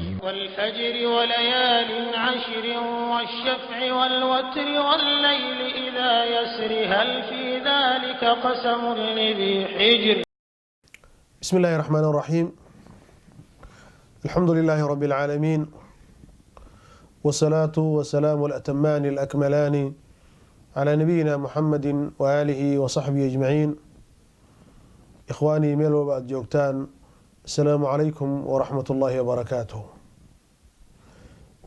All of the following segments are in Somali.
الرحيم. والفجر وليال عشر والشفع والوتر والليل إذا يسر، هل في ذلك قسم لذي حجر؟ بسم الله الرحمن الرحيم. الحمد لله رب العالمين، والصلاة والسلام الأتمان الأكملان على نبينا محمد وآله وصحبه أجمعين. إخواني، meel walba aad joogtaan، السلام عليكم ورحمة الله وبركاته.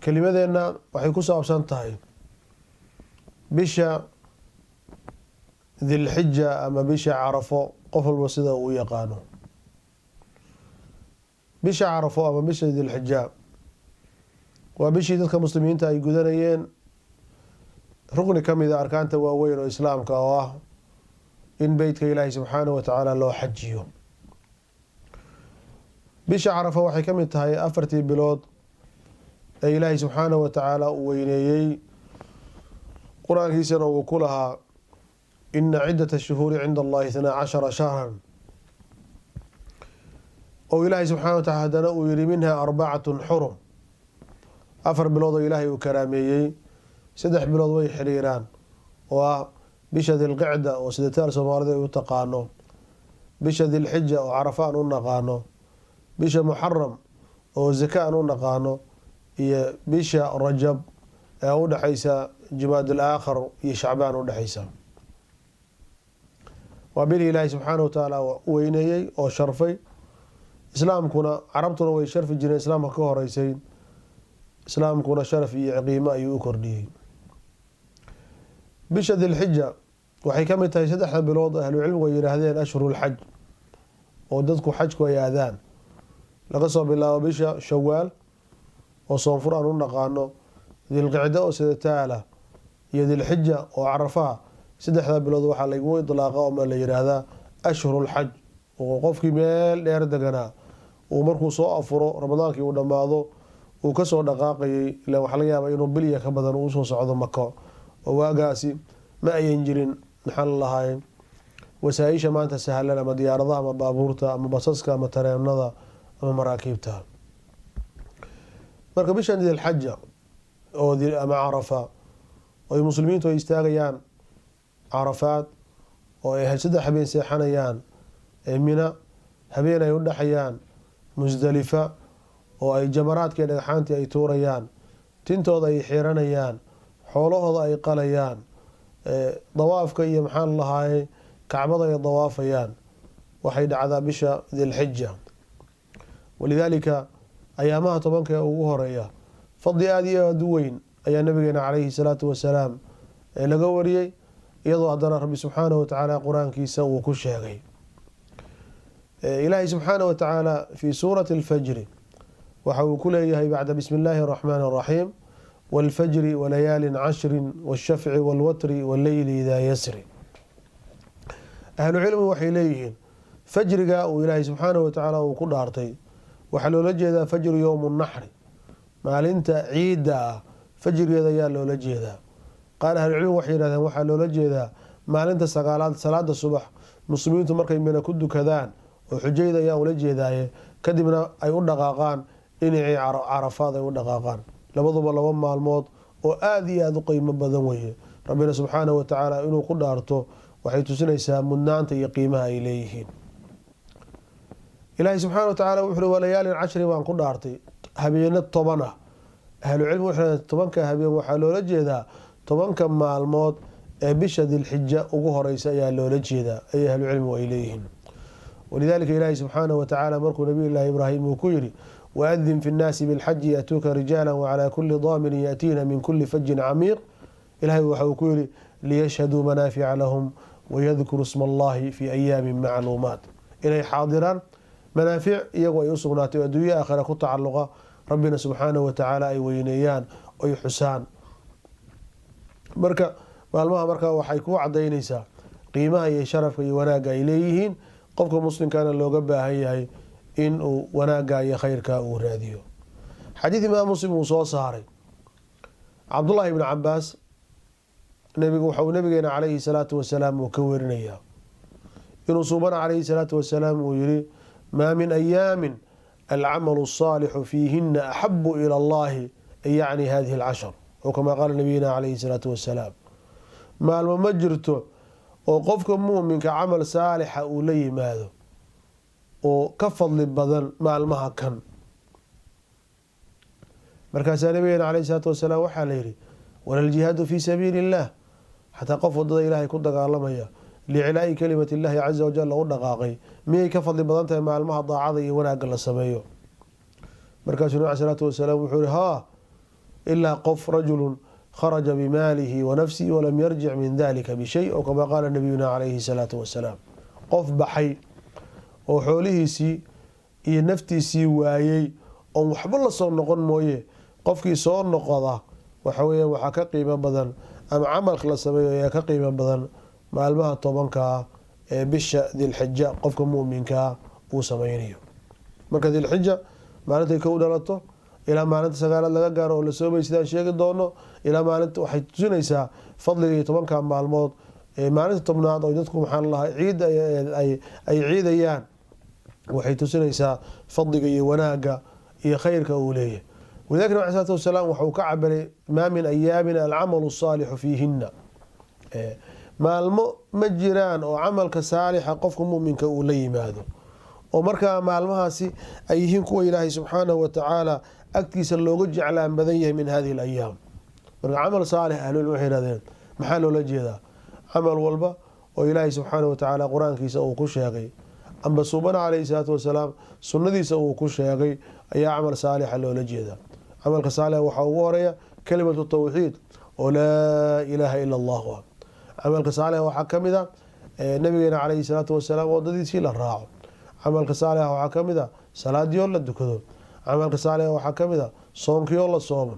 Kelimadeenna waxay ku saabsan tahay bisha Dilxija ama bisha Carafo, qof walba sida uu u yaqaano. Bisha Carafo ama bisha Dilxija waa bishii dadka Muslimiinta ay gudanayeen rukni ka mid a arkaanta waaweyn oo Islaamka, oo ah in beytka Ilaahay subxaanahu watacaala loo xajiyo. Bisha Carafo waxay ka mid tahay afartii bilood ee Ilaahay subxaanahu watacaala uu weyneeyey, Qur-aankiisana uu ku lahaa: "إن عدة الشهور عند الله 12 شهرا". Oo Ilaahay subxana watacala haddana uu yihi: "منها أربعة حرم". 4 bilood oo Ilaahay uu karaameeyey, 3 bilood way xiriiraan, oo ah bisha Dilqicda oo sidataal Soomaalida ay u taqaano, bisha Dilxija oo Carafa aan u naqaano, bisha Muxaram oo zaka aan u naqaano, iyo bisha Rajab ee u dhexaysa Jimaad al Aakhar iyo Shacbaan u dhexaysa. Waa bilii Ilaahay subxaana watacaala u weyneeyey oo sharfay. Islaamkuna, Carabtuna way sharfi jireen Islaamka ka horeysay, Islaamkuna sharaf iyo qiimo ayuu u kordhiyey. Bisha Dilxija waxay ka mid tahay saddexda bilood oo ahlucilmigu ay yidhaahdeen أشهر الحج, oo dadku xajku ay aadaan laga soo bilaabo bisha Shawaal oo Soonfur aan u naqaano, Dilqicdo oo sidataala, iyo Dilxija oo Carafaha. Saddexda bilood waxaa lagu idlaaqa oma la yidhaahdaa أشهر الحج, oo qofkii meel dheer deganaa uu markuu soo afuro, Ramadaankii uu dhammaado, uu kasoo dhaqaaqayay, ila waxaa laga yaabaa inuu bilya ka badan uu usoo socdo Mako, oo waagaasi ma ayan jirin, maxaa la lahaay, wasaaisha maanta sahlan, ama diyaaradaha ama baabuurta ama basaska ama tareenada ama maraakiibta. Marka bishan Dilxaja oo ama Carafa, oo ay Muslimiintu ay istaagayaan Carafaad, oo ay 3 habeen seexanayaan Mina, habeen ay u dhexayaan Musdalifa, oo ay jamaraadkii dhagxaantii ay tuurayaan, tintooda ay xiranayaan, xoolahooda ay qalayaan, dawaafka iyo, maxaan lahaayey, Kacbada ay dawaafayaan, waxay dhacdaa bisha Dilxija. ولذلك ayaamaha 10-ka ee ugu horeeya fadli aada iyo aada u weyn ayaa nabigeena calayhi salaatu wasalaam ee laga wariyey, iyadoo haddana Rabbi subxaanahu watacaala Qur-aankiisa uu ku sheegay. Ilaahay subxaanahu watacaala في سورة الفجر waxa uu ku leeyahay bacda بسم الله الرحمن الرحيم: "والفجر وليال عشر والشفع والوتر والليل إذا يسر". Ahlu cilmi waxay leeyihiin fajriga uu Ilaahay subxaanahu watacaala uu ku dhaartay waxaa loola jeedaa فجر يوم النحر, maalinta ciidda ah fajrigeeda ayaa loola jeedaa. Qaar ahlucilmi waxay yihahdeen waxaa loola jeedaa maalinta sagaalaad, salaada subax Muslimiintu markay Mina ku dukadaan, oo xujayda ayaa ula jeedaaye, kadibna ay u dhaqaaqaan dhinacii Carafaad ay u dhaqaaqaan. Labaduba laba maalmood oo aada iyo aada u qiimo badan weeye. Rabbina subxaanahu watacaala inuu ku dhaarto waxay tusinaysaa mudnaanta iyo qiimaha ay leeyihiin. Ilaahay subxaana wa tacaala wuxu uri: "وليال عشر" baan ku dhaartay, habeeno 10 ah. Ahlucilmi waxay 10-ka habeen waxaa loola jeedaa 10-ka maalmood ee bisha Dilxija ugu horeysa ayaa loola jeedaa, ayay ahlucilmigu ay leeyihiin. ولذلك Ilaahay subxaanahu watacaala markuu Nabiy Llaahi Ibraahim uu ku yidhi: "وأذن في الناس بالحج يأتوك رجالا وعلى كل ضامر يأتين من كل فج عميق", Ilahay waxa uu ku yihi: "ليشهدوا منافع لهم ويذكروا اسم الله في أيام معلومات", inay xaadiraan manaafic iyagu ay u sugnaatay oo adduunye aakhira ku tacaluqa, Rabbina subxaanahu watacaala ay weyneeyaan oy xusaan. Marka maalmaha markaa waxay ku cadaynaysaa qiimaha iyo sharafka iyo wanaagga ay leeyihiin. Qofka Muslimkana looga baahan yahay in uu wanaagga iyo khayrka uu raadiyo. Xadiid Imaam Muslim uu soo saaray, Cabdullahi ibnu Cabaas nbigu waxa uu nabigeena calayhi salaatu wasalaam uu ka werinayaa inuu Suubana calayhi salaatu wasalaam uu yihi: "ما من أيام Alcamalu asaalixu fiihina axabu ila allahi, yacni hadihi alcashar, oo kamaa qaala nabiyina calayhi salaatu wasalaam. Maalmo ma jirto oo qofka muuminka camal saalixa uu la yimaado oo ka fadli badan maalmaha kan. Markaasaa nabigeena caleyhi salaatu wasalaam waxaa la yihi: "Wala aljihaadu fii sabiili illah?" Xataa qof wadada Ilaahay ku dagaalamaya, licilaa'i kalimati illahi caza wajal u dhaqaaqay, miyay ka fadli badan tahay maalmaha daacada iyo wanaagga la sameeyo? Markaasuu nabi salaatu wasalaam wuxuu yihi: "Haa, ilaa qof rajulun kharaja bimaalihi wa nafsihi walam yarjic min dalika bishay," oo kama qaala nabiyuna calayhi salaatu wasalaam. Qof baxay oo xoolihiisii iyo naftiisii waayey oon waxba la soo noqon mooye, qofkii soo noqoda waxa weya waxaa ka qiimo badan, ama camalka la sameeyo ayaa ka qiimo badan maalmaha 10-kaa ee bisha Dilxija qofka muminkaa uu sameynayo. Marka Dilxija maalintay kow dhalato ilaa maalinta sagaalaad laga gaaro oo la soomay, sidaan sheegi doono, ilaa maalinta, waxay tusinaysaa fadliga iyo 10-ka maalmood. Ee maalinta 10-aad oo dadku, maxaa lahaa, ciidda ay ciidayaan, waxay tusinaysaa fadliga iyo wanaagga iyo khayrka uu leeyahay. Walidalika nabi salatu wasalaam waxuu ka cabiray: "Maa min ayaamin alcamalu asaalixu fiihina." Maalmo ma jiraan oo camalka saalixa qofka muminka uu la yimaado oo markaa maalmahaasi ay yihiin kuwa Ilaahay subxaanahu watacaala agtiisa looga jeclaan badan yahay min hadihi alayaam. Marka camal saalix, ahlulcilm waxay yihahdeen, maxaa loola jeedaa? Camal walba oo Ilaahay subxaanahu watacaala Qur-aankiisa uu ku sheegay amba Suubana calayhi salaatu wasalaam sunnadiisa uu ku sheegay ayaa camal saalixa loola jeedaa. Camalka saalixa waxaa ugu horeeya kalimatu tawxiid oo laa ilaaha ila allahu ah. Camalka saalixa waxaa ka mid a nabigeena calayhi salaatu wasalaam wadadiisii la raaco. Camalka saalixa waxaa ka mid a salaadioo la dukado. Camalka saalixa waxaa ka mid a soonkioo la soomo.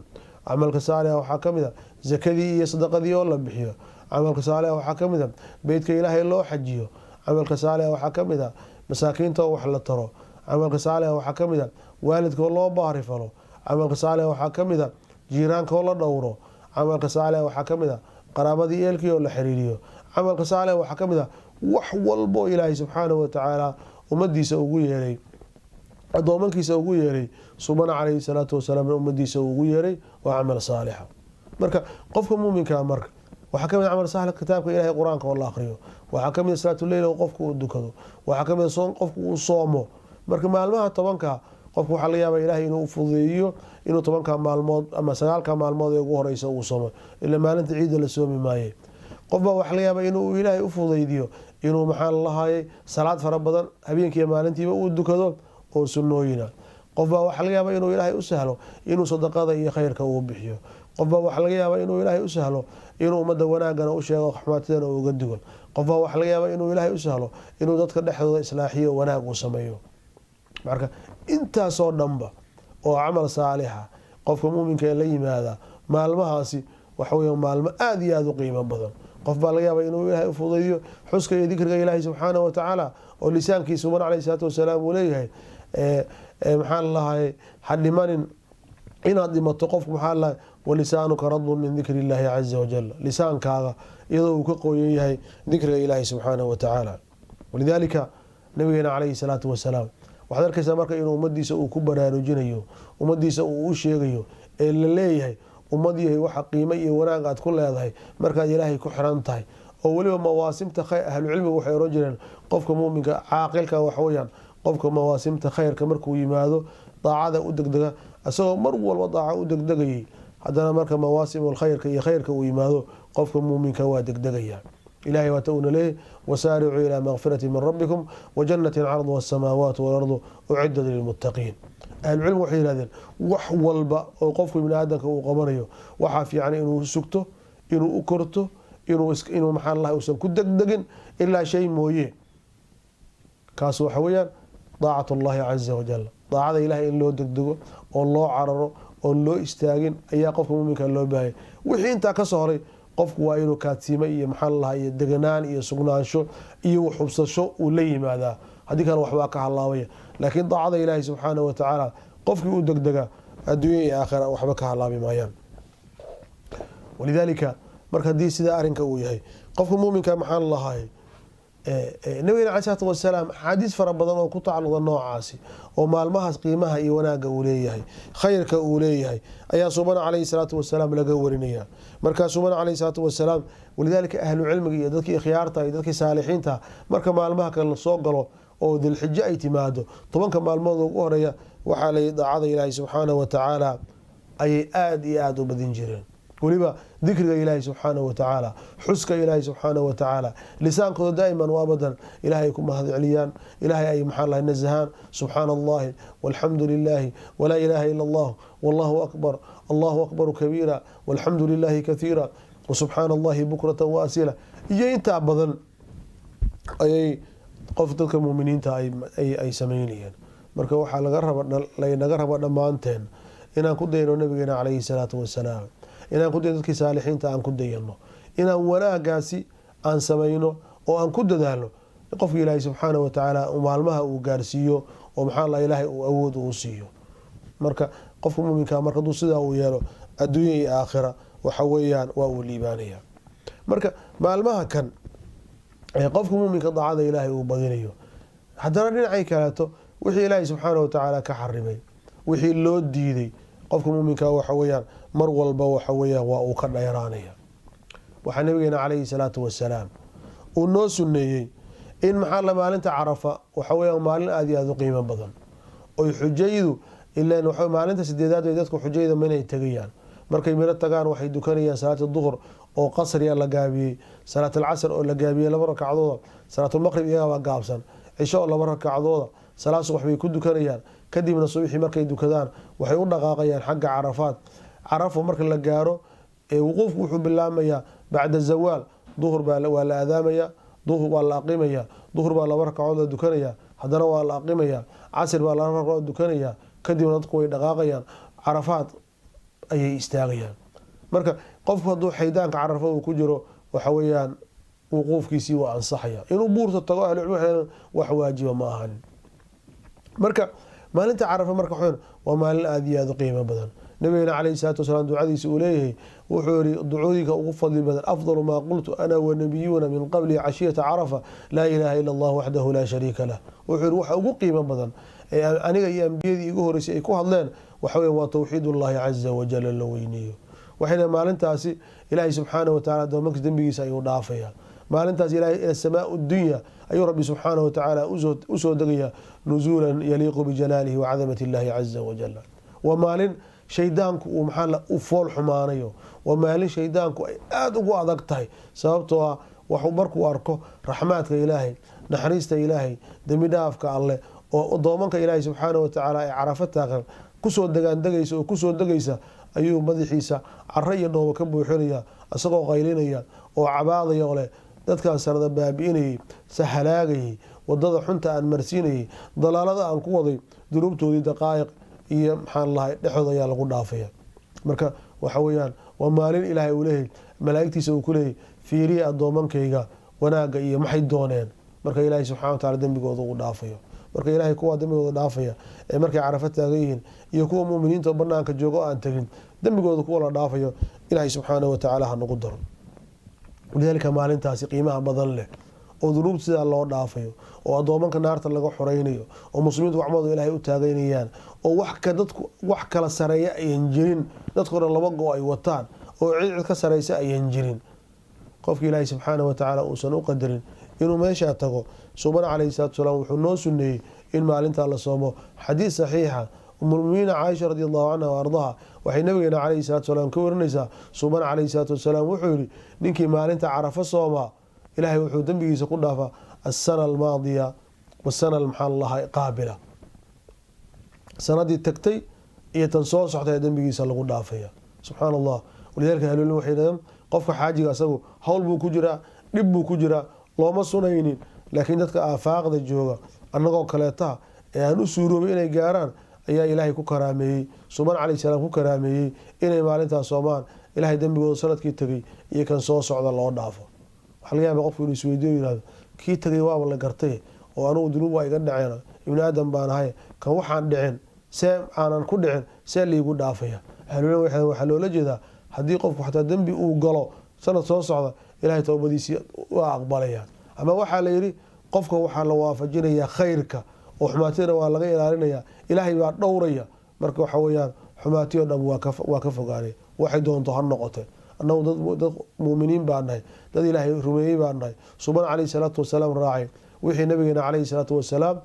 Camalka saalixa waxaa ka mid a zakadii iyo sadaqadii oo la bixiyo. Camalka saalixa waxaa ka mid a beytka Ilaahay loo xajiyo. Camalka saalixa waxaa ka mid a masaakiinta oo wax la taro. Camalka saalixa waxaa ka mid a waalidkoo loo baari falo. Camalka saalixa waxaa ka mid a jiiraankaoo la dhowro. Camalka saalixa waxaa ka mid a qaraabadii, eelkii oo la xiriiriyo. Camalka saalixa waxaa ka mid a wax walbo Ilaahay subxaanahu watacaala ummadiisa ugu yeeray, addoomankiisa ugu yeeray, Subana calayhi salaatu wasalaamna ummadiisa ugu yeeray, waa camal saalixa. Marka qofka muuminkaa, marka waxaa kamid camal saalix kitaabka Ilahay, Qur-aanka oo la akhriyo. Waxaa kamid salaatuleyl oo qofku uu dukado. Waxaa kamid soon qofku uu soomo. Marka maalmaha 10-ka qofku waxaa laga yaabaa Ilahay inuu fududeeyo inuu 10-ka maalmood ama 9-ka maalmood ee ugu horeysa uu soomo, ila maalinta ciidda la soomi maaye. Qof baa waxaa laga yaabaa inuu Ilaahay u fudaydiyo inuu, maxaa lalahaayay, salaad fara badan habeenkiiyo maalintiiba uu dukado oo sunnooyina. Qof baa waxaa laga yaabaa inuu Ilaahay u sahlo inuu sadaqada iyo khayrka uu bixiyo. Qof baa waxaa laga yaabaa inuu Ilaahay u sahlo inuu ummadda wanaagana u sheego, xumaatidana uga digo. Qof baa waxaa laga yaabaa inuu Ilaahay u sahlo inuu dadka dhexdooda islaaxiyo, wanaag uu sameeyo. Marka intaasoo dhanba oo camal saalixa qofka muuminka ee la yimaada maalmahaasi, waxa weya maalmo aada iyo aada u qiimo badan. Qof baa laga yaaba inuu Ilaahay u fududeeyo xuska iyo dikriga Ilaahay subxaanahu watacaala, oo lisaankiisa Suban caleyhi salaatu wasalaam uu leeyahay, maxaa lalahay, ha dhimanin inaad dhimato qofku, maxaa lalahay, "Walisaanuka radbun min dikri illahi caza wajal," lisaankaaga iyadoo uu ka qoyan yahay dikriga Ilaahay subxaanahu watacaala. Walidaalika nabigeena caleyhi salaatu wasalaam waxaad arkaysaa marka inuu ummadiisa uu ku baraarujinayo, ummadiisa uu u sheegayo ee la leeyahay: ummad yahay, waxa qiimo iyo wanaag aad ku leedahay markaad Ilaahay ku xiran tahay, oo weliba mawaasimta. Ahlucilmigu waxay oran jireen, qofka muuminka caaqilka waxaweyaan qofka mawaasimta khayrka markuu yimaado daacada u degdega. Isagoo mar walba daaca u degdegayay, haddana marka mawaasimul khayrka iyo khayrka uu yimaado, qofka muuminka waa degdegaya. Ilahay waata uuna leeyahy: "Wasaaricuu ilaa makfirati min rabbikum wajannatin carduha asamaawaatu walardu ucidat lilmuttaqiin." Ahlucilmigu waxay yihahdeen, wax walba oo qofku ibni aadamka uu qabanayo waxaa fiican inuu sugto, inuu u korto, inuu, maxaa lahay, uusan ku degdegin ilaa shay mooye. Kaas waxa weeyaan daacat allahi caza wajal. Daacada Ilahay in loo degdego oo loo cararo oon loo istaagin ayaa qofka muminka loo baahaya. Wixii intaa kasoo horay, qofku waa inuu kaadsiimo iyo, maxaa lalahay, iyo deganaan iyo sugnaansho iyo xubsasho uu la yimaadaa. Haddii kale waxbaa ka halaabaya. Laakiin daacada Ilaahay subxaanahu watacaala qofkii u degdega, adduunya iyo aakhira waxba ka halaabi maayaan. Walidaalika marka haddii sidaa arrinka uu yahay, qofka muuminka, maxaa lalahay Nabigeena caleyhi salaatu wasalaam axaadiis fara badan oo ku tacalluqda noocaasi oo maalmahaas qiimaha iyo wanaagga uu leeyahay, khayrka uu leeyahay, ayaa Suubana caleyhi salaatu wasalaam laga warinaya. Markaa Suubana caleyhi salaatu wasalaam, walidaalika ahlu cilmiga iyo dadkii ikhyaarta iyo dadkii saalixiinta, marka maalmaha kale lasoo galo oo Dilxijo ay timaado, 10ka maalmood ugu horeeya waxaa layihi daacada Ilaahay subxaanahu watacaala ayay aada iyo aada u badin jireen, weliba dikriga Ilaahay subxaanahu watacaala, xuska Ilaahay subxaanahu watacaala, lisaankooda daa'iman wa abadan Ilaahay ay ku mahad celiyaan, Ilaahay ay maxaa lahay nasahaan: subxaana Allahi walxamdu lilaahi walaa ilaaha ila Allah wallahu akbar, Allahu akbaru kabiira walxamdu lilaahi kathiira wasubxaana Allahi bukratan wa asila. Iyo intaa badan ayay qof dadka muminiinta ay sameynayeen. Marka waxaa laga raba, laynaga raba dhammaanteen inaan ku dayno nabigeena caleyhi salaatu wasalaam, inaan ku dayno dadkii saalixiinta, aan ku dayano inaan wanaagaasi aan samayno oo aan ku dadaalno. Qofka Ilaahay subxaana watacaala maalmaha uu gaarsiiyo oo maxaa la Ilaahay uu awood uu siiyo, marka qofka muminka marka haduu sidaa uu yeelo, adduunya iyo aakhira waxa weeyaan waa uu liibaanaya. Marka maalmaha kan ee qofka muminka daacada Ilaahay uu badinayo, haddana dhinacay kaleeto wixii Ilaahay subxaana watacaala ka xarimay, wixii loo diiday, qofka muminka waxa weeyaan mar walba waxa weeyaan waa uu ka dheeraanaya. Waxaa nabigeena caleyhi salaatu wasalaam uu noo suneeyey in maxaa la maalinta Carafa waxa weeyaan maalin aada iyo aada u qiimo badan oy xujaydu ilaan waxa maalinta sideedaad bay dadku xujayda minay tegayaan. Markay miro tagaan waxay dukanayaan salaata duhur oo qasriya la gaabiyey, salaat alcasr oo la gaabiyey laba rakacdooda, salaatulmaqrib iyagabaa gaabsan, cisho oo laba rakacdooda, salaad subax bay ku dukanayaan. Kadibna subaxii markay dukadaan waxay u dhaqaaqayaan xagga Carafaad. Carafo marka la gaaro ee wuquufku wuxuu bilaamayaa bacda zawaal. Duhur baa waa la aadaamaya, duhur waa la aqimaya, duhur baa laba rakacood la dukanaya, haddana waa la aqimaya, casir baa laba rakacood dukanaya. Kadibna dadku way dhaqaaqayaan, Carafaad ayay istaagayaan. Marka qofku hadduu xaydaanka Carafo uu ku jiro, waxa weeyaan wuquufkiisii waa ansaxaya. Inuu buurta tago ahlucilmi wax waajiba ma ahan. Marka maalinta Carafa marka waxweyn waa maalin aada iyo aada u qiimo badan. Nabigeena caleyhi salaatu wasalaam ducadiisa uu leeyahay wuxuu yihi ducooyinka ugu fadli badan: afdalu maa qultu ana wanabiyuuna min qabli cashiyata Carafa, laa ilaaha ila Allah waxdahu laa shariika lah. Wuxuu yihi waxa ugu qiimo badan ee aniga iyo ambiyadii igu horeysay ay ku hadleen waxa weya waa towxiid Ullahi caza wajala la weyneeyo. Waxayna maalintaasi Ilaahay subxaana watacala adoomankiis dembigiisa ayuu dhaafaya. Maalintaas Ilahay ila samaa dunya ayuu Rabbi subxaana watacaala usoo degaya nuzuulan yaliiqu bijalaalihi wa cadamati illahi caza wajal. Waa maalin shaydaanku uu maxaa u fool xumaanayo, waa maalin shaydaanku ay aada ugu adag tahay, sababtoo ah waxuu markuu arko raxmaadka Ilaahay, naxariista Ilaahay, dembi dhaafka Alleh oo adoomanka Ilaahay subxaana watacaala ay Carafo taagan kusoo degaandegaysa oo kusoo degaysa, ayuu madaxiisa caro iyo dhoobo ka buuxinaya, isagoo qaylinaya oo cabaadaya oo leh: dadkaan sanada baabi'inayay, sahalaagayay, wadada xunta aan marsiinayay, dalaalada aan ku waday, dunuubtoodii daqaa'iq iyo maxaan lahay dhexdooda ayaa lagu dhaafaya. Marka waxa weeyaan waa maalin Ilaahay uu leeyahy malaa'igtiisa uu ku leeyahy: fiiriya addoomankayga wanaagga iyo maxay dooneen. Marka Ilaahay subxana wa tacala dembigooda uu dhaafayo. Marka Ilaahay kuwaa dembigooda dhaafaya ee markay Carafo taagan yihiin iyo kuwa muminiinta oo banaanka joogo oo aan tegin dembigooda kuwa la dhaafayo, Ilaahay subxaana wa tacaala ha nagu daro. Walidaalika maalintaasi qiimaha badan leh oo dunuubta sidaa loo dhaafayo oo addoomanka naarta laga xoreynayo oo muslimiintu gacmooda Ilaahay u taagaynayaan oo wax ka dadku wax kala sareeya ayan jirin, dadkao dhan laba go ay wataan oo cid cid ka sareysa ayan jirin, qofka Ilaahay subxaana wa tacaala uusan u qadarin inuu meeshaa tago, Suubana caleyhi salatu wasalaam wuxuu noo suneeyey in maalintaa la soomo. Xadiis saxiixa, umulmuminiina Caaisha radi Allahu canha wa ardaha waxay nabigeena caleyhi salatu wasalaam ka warinaysaa: Suubana caleyhi salaatu wasalaam wuxuu yihi: ninkii maalinta Carafo soomaa, Ilaahay wuxuu dembigiisa ku dhaafaa asana almaadiya wasana maxaa lahaa qaabila, sanadii tagtay iyo tan soo soctay dembigiisa lagu dhaafaya. Subxaana Allah. Walidalika ahlulilm waxay yidhahdeen qofka xaajiga asagu hawl buu ku jiraa, dhib buu ku jiraa, looma sunaynin. Laakiin dadka aafaaqda jooga, annagoo kaleetaha ee aan u suuroobay inay gaaraan, ayaa Ilaahay ku karaameeyey, Suban calayhi salaam ku karaameeyey inay maalintaas soomaan, Ilaahay dembigooda sanadkii tegay iyo kan soo socda loo dhaafo. Waxaa laga yaaba qofku inuu isweydiyo, yihahdo: kii tegay waaba la gartay oo anugu dunuub waa iga dhaceen, ibni aadam baan ahay, kan waxaan dhicin see aanan ku dhicin see liigu dhaafaya? Ahlulilm waxaa loola jeedaa haddii qofku xataa dembi uu galo sanad soo socda, Ilahay towbadiisii waa aqbalaya. Ama waxaa la yidhi qofka waxaa la waafajinayaa khayrka oo xumaatiyana waa laga ilaalinaya, Ilaahay baa dhowraya. Marka waxa weyaan xumaatiyo dhan waa ka fogaanay, waxay doonto ha noqote. Annagu dad muuminiin baa nahay, dad Ilaahay rumeeyey baa nahay, suban caleyhi salaatu wasalaam raacay wixii nabigeena caleyhi salaatu wasalaam.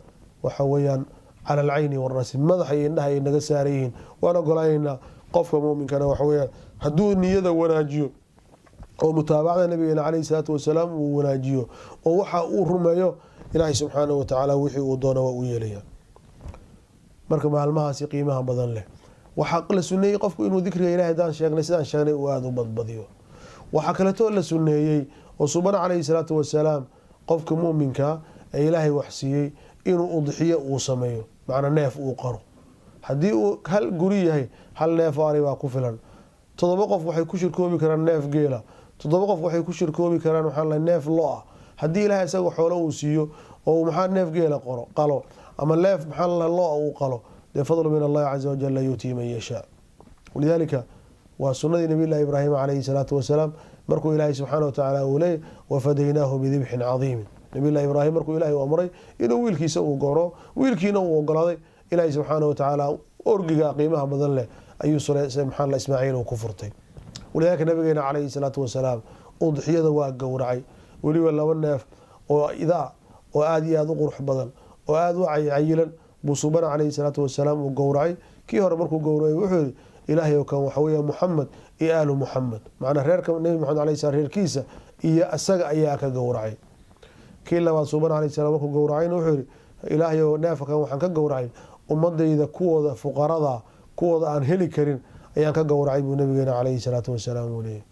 Waxa weeyaan cala alcayni warasi, madaxa iyo indhaha ay naga saaran yihiin, waan ogolaanaynaa. Qofka muuminkana waxa weyaan hadduu niyada wanaajiyo oo mutaabacada nabigeena caleyhi salaatu wasalaam uu wanaajiyo oo waxa uu rumeeyo, Ilaahay subxaanahu watacaala wixii uu doono waa u yeelaya. Marka maalmahaasi qiimaha badan leh waxaa la suneeyey qofku inuu dikriga Ilahay hadaan sheegnay, sidaan sheegnay, uu aada u badbadiyo. Waxaa kaleetoo la suneeyey oo subana caleyhi salaatu wasalaam qofka muminka ee Ilaahay wax siiyey inuu udxiyo uu sameeyo, macnaa neef uu qaro. Haddii uu hal guri yahay, hal neef oo ari baa ku filan. 7 qof waxay ku shirkoobi karaan neef geela, 7 qof waxay ku shirkoobi karaan waxaa la neef lo ah. Haddii Ilaahay isaga xoolo uu siiyo oo maxaa neef geela qoro qalo ama neef maxaa la lo uu qalo, dee fadlu min Allahi caza wajalla yuutii man yashaa. Walidaalika waa sunnadii Nabiyullahi Ibraahim calayhi salaatu wasalaam, markuu Ilaahay subxaana watacaala uu leeyay wafadaynaahu bidibxin cadiimin. Nabiyullahi Ibraahim markuu Ilaahay u amray inuu wiilkiisa uu gowraco, wiilkiina uu ogolaaday, Ilaahay subxaana watacaala orgiga qiimaha badan leh ayuu maxaa la Ismaaciil uu ku furtay. Walidaalika nabigeena calayhi salaatu wasalaam udxiyada waa gowracay, weliba 2 neef oo idaa oo aada iyo aada u qurux badan oo aada u cayilan buu subana calayhi salaatu wasalaam uu gowracay. Kii hore markuu gowracay wuxuu yihi Ilaahay oo kan waxa weeye Muxamed iyo aalu Muxamed, macnaa reerka Nebi Maxamed alayhi salaam reerkiisa iyo isaga ayaa ka gowracay. Kii labaad subana alayhi salaam markuu gowracayna wuxuu yihi Ilaahay oo neefka kan waxaan ka gowracay ummadayda kuwooda fuqarada, kuwooda aan heli karin ayaan ka gowracay, buu nabigeena calayhi salaatu wasalaam uu leeyahy.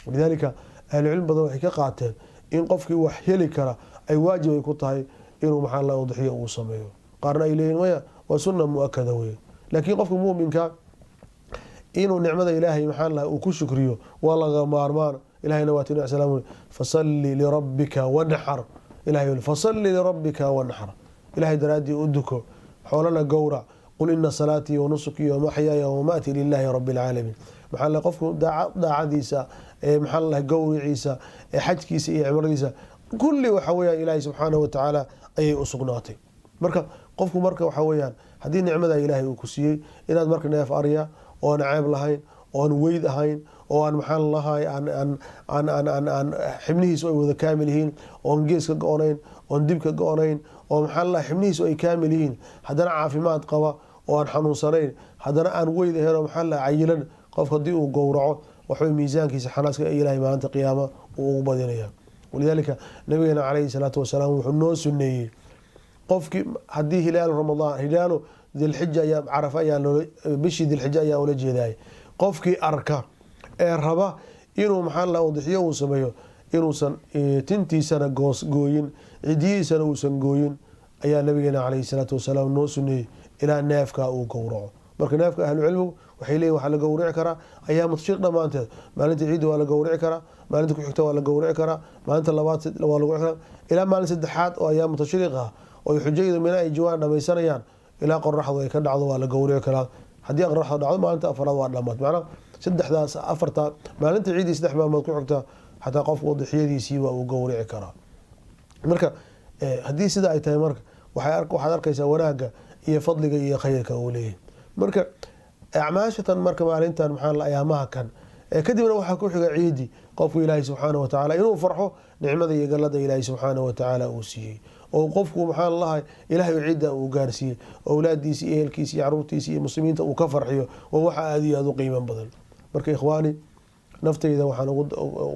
Walidaalika ahlucilmi badan waxay ka qaateen in qofkii wax heli kara ay waajib ay ku tahay inuu maxaa la udxiyo uu sameeyo. Qaarna ay leeyihin maya, waa sunna muakada weye. Laakiin qofka muuminka inuu nicmada Ilaahay maxaa laha uu ku shukriyo waa laga maarmaan. Ilahayna waa tini salaam fasalli lirabbika wanxar. Ilahay fasalli lirabbika wanxar, Ilahay daraaddii u duko, xoolana gowrac. Qul ina salaatii wanusukii wamaxyaaya wamamaati lilahi rabbi alcaalamiin. Maxaa la qofku daacadiisa, maxaa la gowriciisa, xajkiisa iyo cimradiisa kulli waxa weeyaan Ilaahay subxaanahu watacaala ayay u sugnaatay. Marka qofku marka waxa weeyaan haddii nicmada Ilaahay uu ku siiyey inaad marka neef arya oo aan ceeb lahayn oo aan weyd ahayn oo aan maxaa lalahay aan xibnihiisu ay wada kaamil yihiin, oon gees ka go-onayn, oon dib ka go-onayn, oo maxaa lalahay xibnihiisu ay kaamil yihiin, haddana caafimaad qaba oo aan xanuunsanayn, haddana aan weyd ahayn oo maxaa lalahay cayilan, qofka haddii uu gowraco waxbay miisaankiisa xanaaska Ilahay maalinta qiyaama uu ugu badinaya. Walidaalika nabigeena calayhi salaatu wasalaam wuxuu noo suneeyey qofkii haddii hilaalu Ramadaan, hilaalu Dilxija ayaa Carafa ayaa loola, bishii Dilxija ayaa ula jeedaay, qofkii arka ee raba inuu maxaa la udxiyo uu sameeyo inuusan tintiisana gooyin, cidiyihiisana uusan gooyin ayaa nabigeena calayhi salaatu wasalaam noo suneeyey ilaa neefka uu gowraco. Marka neefka ahlucilmigu waxay leeyihin waxaa la gowrici karaa ayaamu tashriiq dhammaanteed. Maalinta ciidda waa la gowrici karaa, maalinta ku xigta waa la gowrici karaa, maalinta labaad waa la gowrici karaa, ilaa maalin saddexaad oo ayaamu tashriiq ah oo xujaydu mina ay joogaan dhamaysanayaan, ilaa qoraxdu ay ka dhacdo waa la gowrici karaa. Haddii qoraxdu dhacdo maalinta afaraad waa dhamaad, macnaa saddexdaas afarta maalinta ciiddii 3 maalmood ku xigta xataa qofku udxiyadiisii waa uu gowrici karaa. Marka haddii sida ay tahay, marka waxaad arkaysaa wanaagga iyo fadliga iyo khayrka uu leeyahay. Marka acmaashatan marka maalintan maxaa la ayaamaha kan kadibna waxaa ku xiga ciidi, qofku Ilaahay subxaanahu watacaala inuu farxo nicmada iyo gallada Ilaahay subxaanahu watacaala uu siiyey, oo qofku maxaa lalahay Ilaahay ciidda uu gaarsiiyey, owlaadiisa iyo ehelkiisa iyo caruurtiisa iyo muslimiinta uu ka farxiyo, waa waxa aada iyo aada u qiimo badan. Marka ikhwaani, naftayda waxaan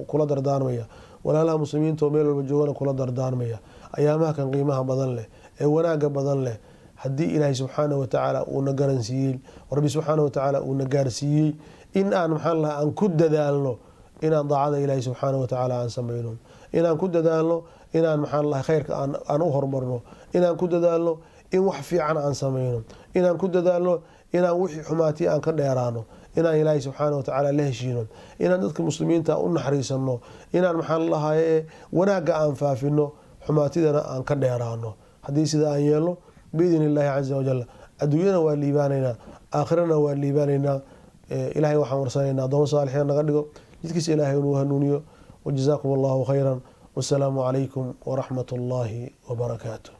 kula dardaarmaya, walaalaha muslimiinta oo meel walba joogana kula dardaarmaya, ayaamaha kan qiimaha badan leh ee wanaagga badan leh, haddii Ilaahay subxaanahu watacaala uuna garansiiyey, Rabbi subxaanahu watacaala uuna gaarsiiyey, in aan maxaa lahaa aan ku dadaalno inaan daacada Ilaahay subxaanahu watacaala aan samayno, inaan ku dadaalno inaan maxaa lahaa khayrka aan u horumarno, inaan ku dadaalno in wax fiican aan samayno, inaan ku dadaalno inaan wixii xumaatiya aan ka dheeraano, inaan Ilaahay subxaanahu watacaala la heshiino, inaan dadka muslimiinta u naxariisano, inaan maxaa lahaye wanaagga aan faafino, xumaatidana aan ka dheeraano. Haddii sida aan yeelno biidni illaahi caza wajal, adduunyana waa liibaanaynaa, aakhirana waa liibaanaynaa. Ilahay waxaan warsanaynaa addooma saalixiin naga dhigo, jidkiisa Ilaahay inuu hanuuniyo. Wajazaakum allahu khayran. Wasalaamu calaykum waraxmat ullaahi wabarakaatu.